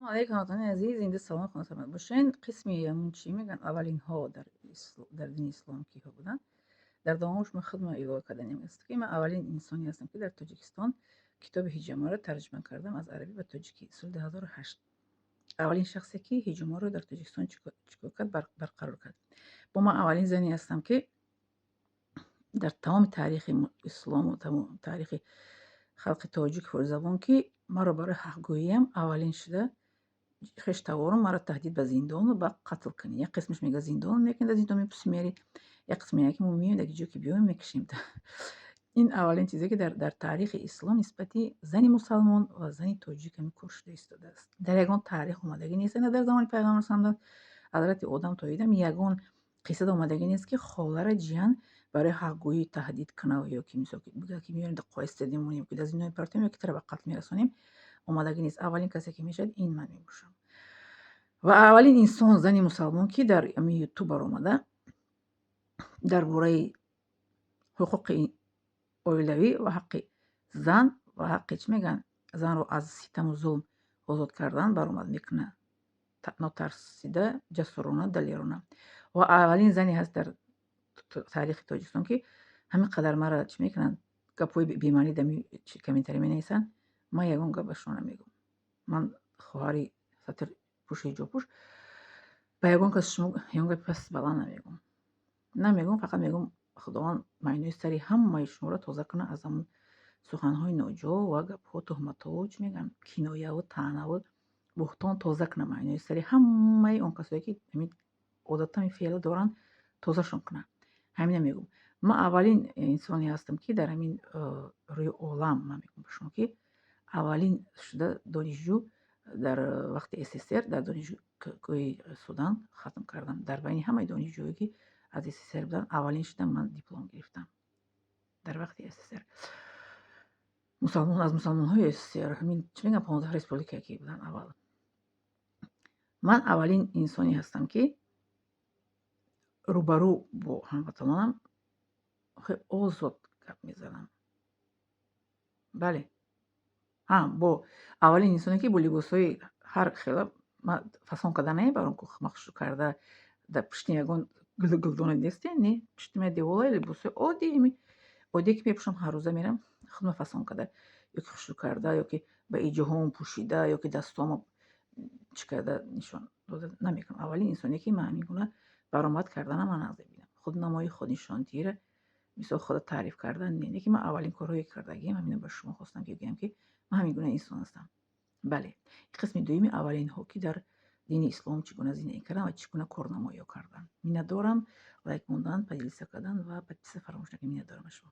Алейкум, ҳамватанони азиз, зинда, саломат, хонасаломат бошен. Қисми ҳамун, чӣ мегӯянд, аввалинҳо дар дини ислом киҳо буданд. Дар давомаш ман худро илова карданем аст, ки ман аввалин инсоне ҳастам, ки дар Тоҷикистон китоби ҳиҷомаро тарҷума кардам аз арабӣ ба тоҷикӣ соли 2008. Аввалин шахсе, ки ҳиҷомаро дар Тоҷикистон чикор кард, барқарор кард. Бо ман аввалин зане ҳастам, ки дар тамоми таърихи ислому таърихи халқи тоҷик, форсизабон, ки маро барои ҳақгӯиям аввалин шуда хештаворум маро таҳдид ба зиндону ба қатл кунӣ. Як қисмаш мега, зиндон мекунӣ, дар зиндон мепурсӣ, мери, як қисм мега, ки мо меоем, дар ҷо ки биёем, мекушем. Ин аввалин чизе, ки дар таърихи ислом нисбати зани мусалмон ва зани тоҷик ҳамин кор шуда истодааст. Дар ягон таърих омадагӣ нест, на дар замони пайғамбар салам, ҳазрати Одам то идам ягон қиссада омадагӣ нест, ки холара ҷиян барои ҳақгӯӣ таҳдид кунад ё ки, мисол, бигӯяд, ки меорем, дар қоиста мемонем, ки дар зиндон мепартоем ё ки туро ба қатл мерасонем. Омадагӣ нест. Аввалин касе, ки мешавад, ин ман мебошам. Ва аввалин инсон, зани мусалмон, ки дар ҳамин Ютуб баромада, дар бораи ҳуқуқи оилавӣ ва ҳаққи зан ва ҳаққи, чӣ мегӯянд, занро аз ситаму зулм озод кардан баромад мекунад нотарсида, ҷасурона, далерона. Ва аввалин зане ҳаст дар таърихи Тоҷикистон, ки ҳамин қадар мара, чӣ мекунанд, гапҳои бемаънӣ дар комментарий менависанд. Ман ягон гап ба шумо намегӯм. Ман хоҳари сатрпӯшу ҳиҷобпӯш ба ягон кас шумо ягон гапи паст баланд намегӯм, намегӯм. Фақат мегӯм, Худованд майнои сари ҳамаи шуморо тоза кунад аз ҳамон суханҳои ноҷо ва гапҳо, туҳматҳо, чӣ мегӯянд, кинояву таънаву буҳтон. Тоза кунад майнои сари ҳамаи он касое, ки ҳамин одатан ҳамин феъла доранд, тозашон кунад. Ҳамина мегӯм. Ман аввалин инсоне ҳастам, ки дар ҳамин рӯи олам, ман мегӯм ба шумо, ки аввалин шуда донишҷӯ дар вақти СССР дар донишгоҳи Судан хатм кардам. Дар байни ҳамаи донишҷӯе, ки аз СССР буданд, аввалин шуда ман диплом гирифтам дар вақти СССР. Мусалмон аз мусалмонҳои СССР, ҳамин, чӣ мегӯям, 15 республика ки буданд аввал. Ман аввалин инсоне ҳастам, ки рӯбарӯ бо ҳамватанонам хеле озод гап мезанам. Бале, бо аввалин инсоне, ки бо либосҳои ҳар хела ман фасон карда не, баром махшӯ карда, дар пушти ягон гулдоне нестем, не, пушти ма деволаи либосҳои оддӣ, оддие, ки мепӯшам, ҳаррӯза мерам, худма фасон карда ё ки хушрӯ карда, ё ки ба иҷоҳом пӯшида, ё ки дастомо чӣ карда нишон дода намекунам. Аввалин инсоне, ки ман ҳамин гуна баромад карданам, ман нағз мебинам. Худнамоӣ, худнишондиҳиро, мисол, худо таъриф кардан не, ки ман аввалин корҳое кардагиам, ҳамина ба шумо хостам, ки гӯям, ки ман ҳамин гуна инсон ҳастам. Бале, қисми дуюми аввалинҳо, ки дар дини ислом чӣ гуна зиндагӣ кардан ва чӣ гуна корнамоиҳо карданд. Миннатдорам. Лайк мондан, поделиться кардан ва подписаться фаромӯш накунед. Миннатдорам аз шумо.